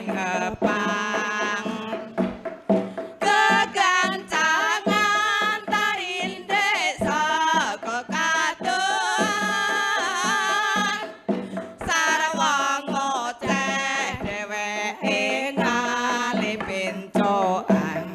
neng epang. Kegancangan tarinde saka kadohan, sarwa ngoceh dheweke ngalih pincokan.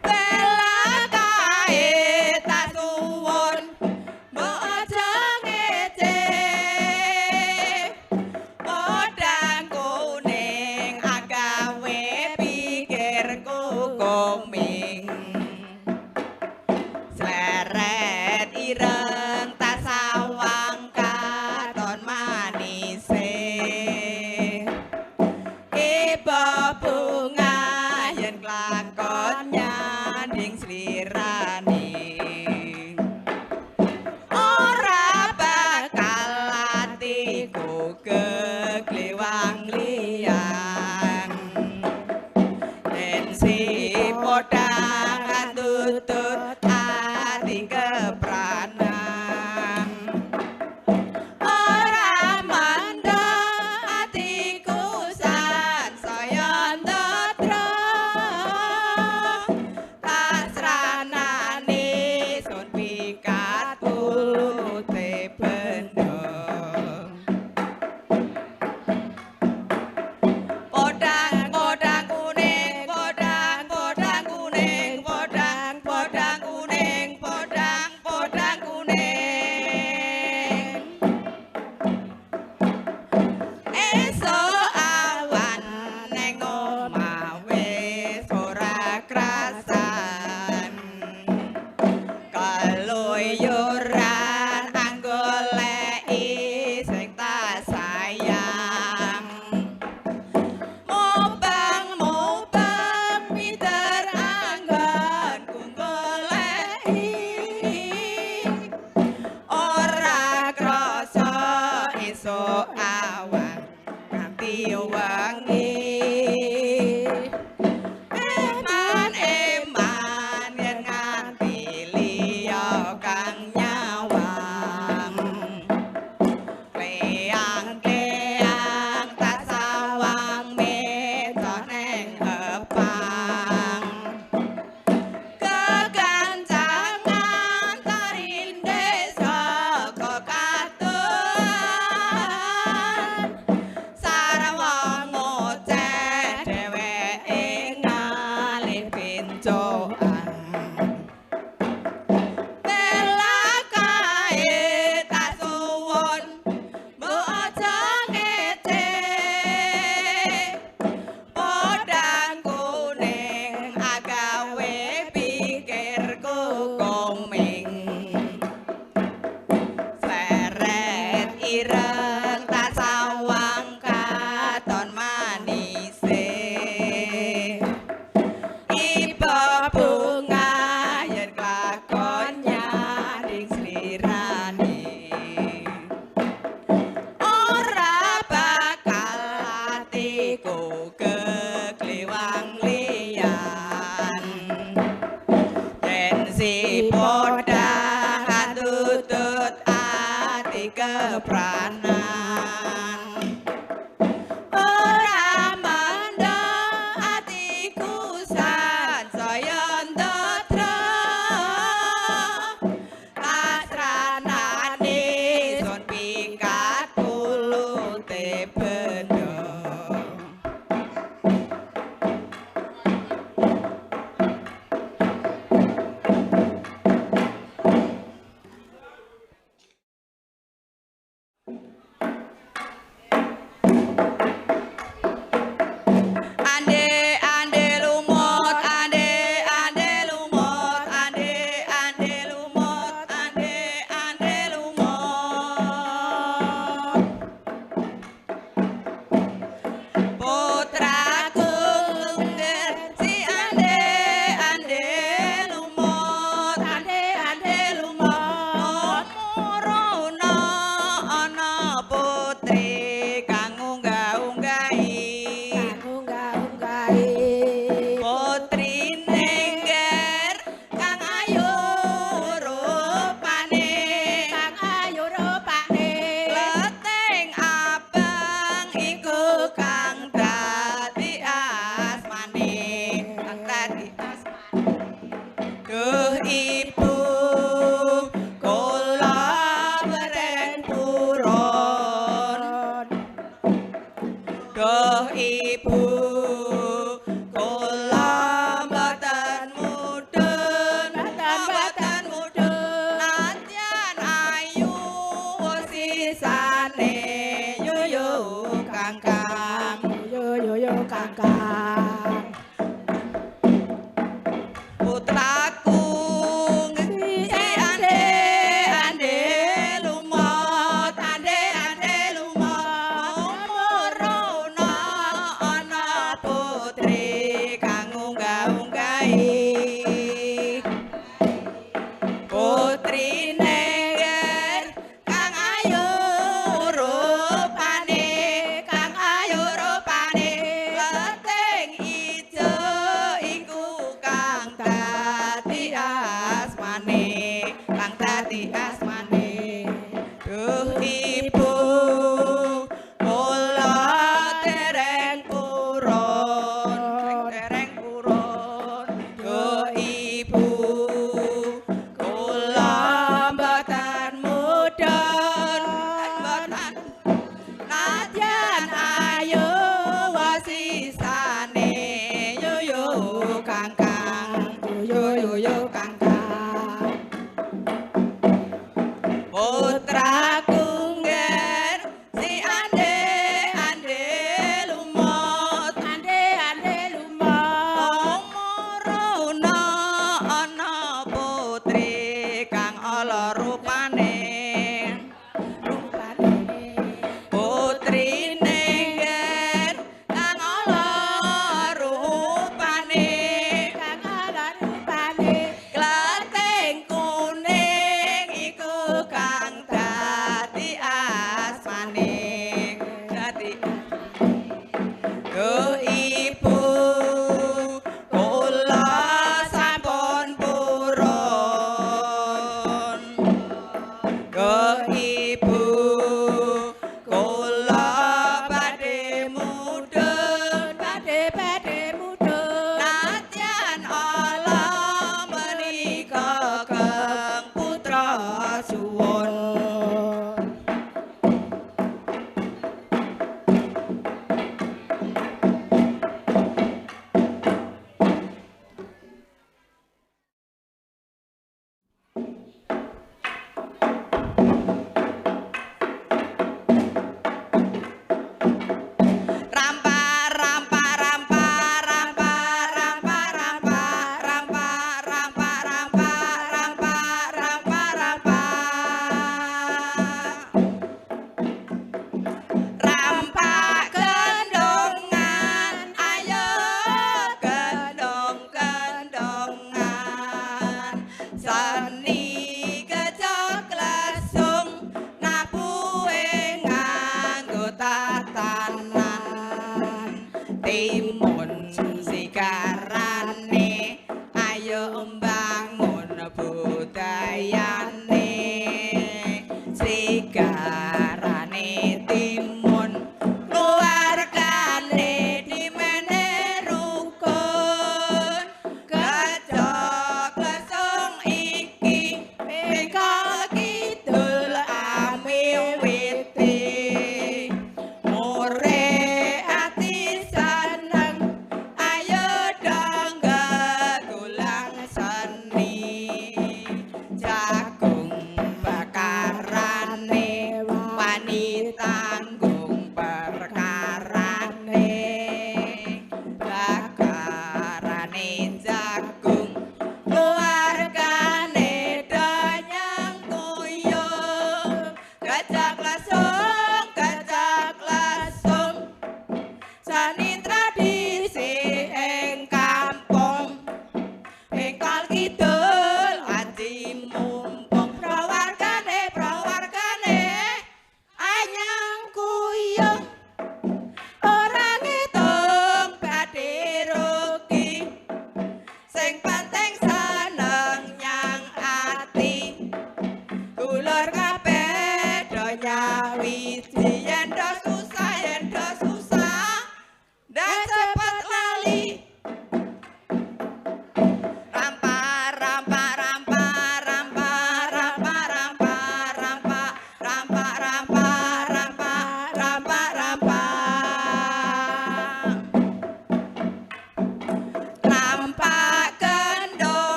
Bela kae tak suwun mbok aja ngece, podang kuning agawe pikirku koming. Sleret ireng tak sawang katon manise, kiba bunga yen klakon nyanding slirane. Ora bakal atiku kegliwang liyan, yen si podang tutut ati kepranan. Ora mandha atiku sansaya ndadra, tasranane sun pikat putih benda. Podang podang kuning, podang podang kuning, podang podang kuning, podang podang kuning. Esuk awan neng omah wis ora krasan, keluyuran anggoleki sing tak sayang. Mubeng-mubeng pinter anggonku goleki, ora krasa esuk awan nganti wengi. Eman eman yen nganti liya kang nyawang, kleang-kleang tak sawang meca neng epang. Kegancangan tarinde saka kadohan, sarwa ngoceh Duh ibu kula mboten mudhun, mboten mudhun, nadyan ayu sisane yuyu kangkang, Yo yo yo kangkang. Putraku si ande ande lumot, ande ande lumot, umuruna ana putri kang unggah-unggahi, putrine kang ayu rupane, kang ayu rupane, kleting ijo iku kang dadi asmane, kang dadi asmane. Duh ibu kula dereng purun, dereng purun. Duh ibu kula mboten mudhun, mboten, nadyan ayu wasisane yuyu kangkang, Yo yo yo kangkang. Putraku ngger si ande ande lumot, Ande ande lumot, umuruna ana putri kang ala rupane, rupane, putrine ngger kang ala rupane, kang ala rupane, kleting kuning iku kang dadi asmane, dadi. Duh ibu kula sampun purun, duh ibu kula badhe mudhun, badhe badhe mudhun, nadyan ala menika kang putra suwun. Rampa rampa rampa rampa rampa rampa rampa rampa rampa rampa rampa rampa rampa gendongan, ayo gendong gendongan, seni gejok lesung nabuhe nganggo tatanan, timun sigarane ayo mbangun budayane, sigarane timun keluargane dimene rukun, gejok lesung iki bengkok kidul amiwiti, more ati seneng.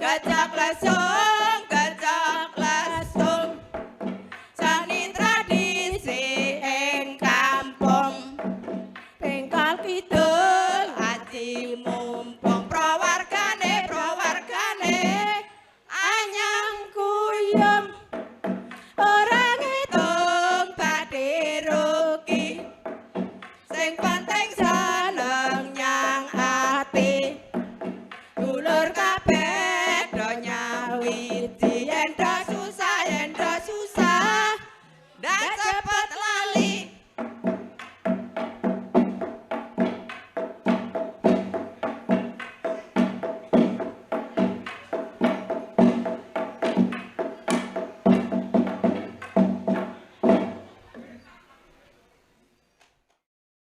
Gajak lesung, gajak lesung, seni tradisi ing kampung. Bengkal Kidul Kidul aji mumpung, prawargane prawargane anyang kuyem ora ngitung ngitung badhe rugi, sing penting seneng nyang ati. Dulur kabeh.